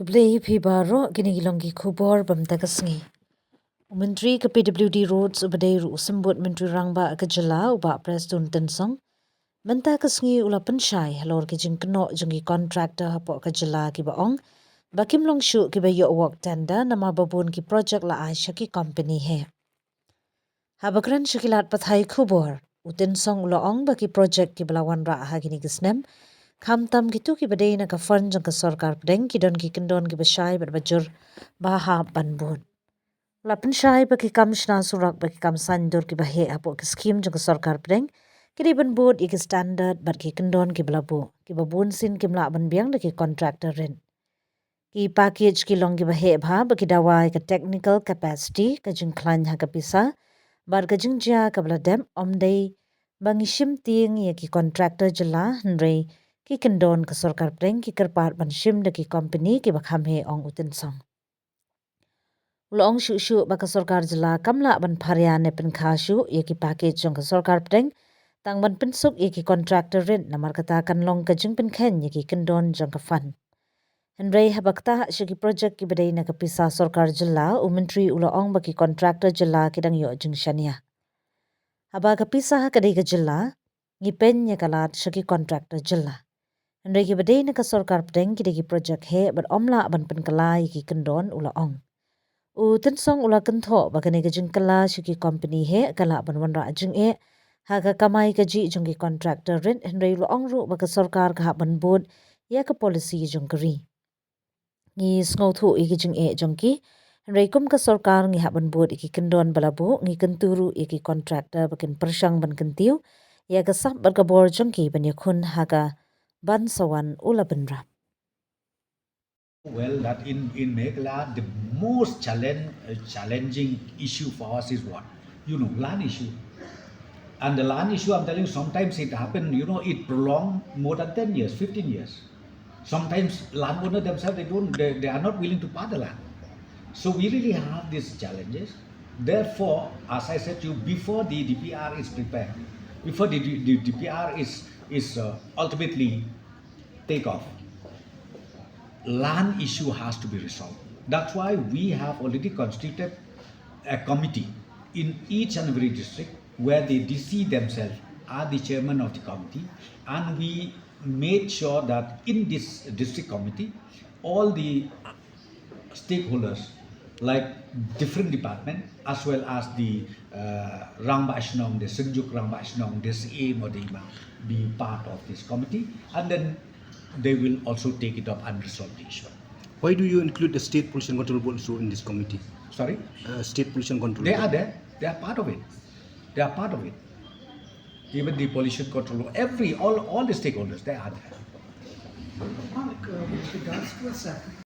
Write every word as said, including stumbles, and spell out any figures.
Khublei phi baroh, kine ki long ki khubor ba mynta ka sngi. U Myntri ka P W D Roads uba dei ruh u Symbud Myntri Rangbah ka jylla u Bah Prestone Tynsong mynta ka sngi u la pynshai halor ki jingkynnoh jong ki contractor hapoh ka jylla kiba ong ba kim long shuh kiba ïoh work tender namar ba bun ki project la ai sha ki company heh. Haba kren sha ki lad pathai khubor, u Tynsong u la ong ba ki project kiba la wanrah ha kine ki snem, khamtam kito kiba dei na ka fund jong ka sorkar pdeng, ki don ki kyndon kiba shai bad ba jur ba hap ban bud. U la pynshai ba ki kam shna surok bad ki kam saiñdur kiba heh hapoh ki skhim jong ka sorkar pdeng ki dei ban bud ïa ki standard bad ki kyndon kiba la buh, kiba bun sien kim lah ban biang da ki contractor rit. Ki package ki long kiba heh bha ba ki dawa ïa ka technical capacity, ka jingkhlaiñ ha ka pisa bad ka jingjia kaba la dep. Ym dei ba ngi shim tieng ïa ki contractor jylla, hynrei ki kyndon ka sorkar pdeng ki kyrpad ban shim da ki company kiba kham heh, ong u Tynsong. U la ong shuh shuh ba ka sorkar jylla kam lah ban pharia ne pynkha shuh ïa ki package jong ka sorkar pdeng, tang ban pynsuk ïa ki contractor rit, namar kata kan long ka jingpynkheiñ ïa ki kyndon jong ka fund. Hynrei haba ktah sha ki project kiba dei na ka pisa sorkar jylla, u Myntri u la ong ba ki contractor jylla ki dang ïoh jingshaniah. Haba ka pisa ka dei ka jylla, ngi peiñ ïa ka lad sha ki contractor jylla. Hynrei kiba dei na ka sorkar pdeng ki dei ki project heh bad ym lah ban pynkylla ïa ki kyndon, u la ong. U Tynsong u la kynthoh ba kane ka jingkylla sha ki company heh ka lah ban wanrah jingeh ha ka kamai kajih jong ki contractor rit, hynrei u la ong ruh ba ka sorkar ka hap ban bud ïa ka policy jong ka ri. Ngi sngewthuh ïa ki jingeh jong ki, hynrei kum ka sorkar ngi hap ban bud ïa ki kyndon ba la buh, ngi kyntu ruh ïa ki contractor ba kin pyrshang ban kyntiew ïa ka sap bad ka bor jong ki ban ïakhun ha kaba sa wan, u la bynrap. Well, that in, in Meghalaya, the most challenge, uh, challenging issue for us is what? You know, land issue. And the land issue, I'm telling you, sometimes it happened, you know, it prolonged more than ten years, fifteen years. Sometimes landowner themselves, they don't, they, they are not willing to part the land. So we really have these challenges. Therefore, as I said to you, before the D P R is prepared, before the, the D P R is, is, uh, ultimately take off, land issue has to be resolved. That's why we have already constituted a committee in each and every district where the D C themselves are the chairman of the committee, and we made sure that in this district committee, all the stakeholders, like different department, as well as the, uh, Rangbah Shnong, the Synjuk Rangbah Shnong, the C M or the Imam, be part of this committee, and then they will also take it up and resolve the issue. Why do you include the State Pollution Control Board also in this committee? Sorry? Uh, State Pollution Control They Board. Are there. They are part of it. They are part of it. Even the Pollution Control Board, every, all, all the stakeholders, they are there. Mark, uh, with regards to a separate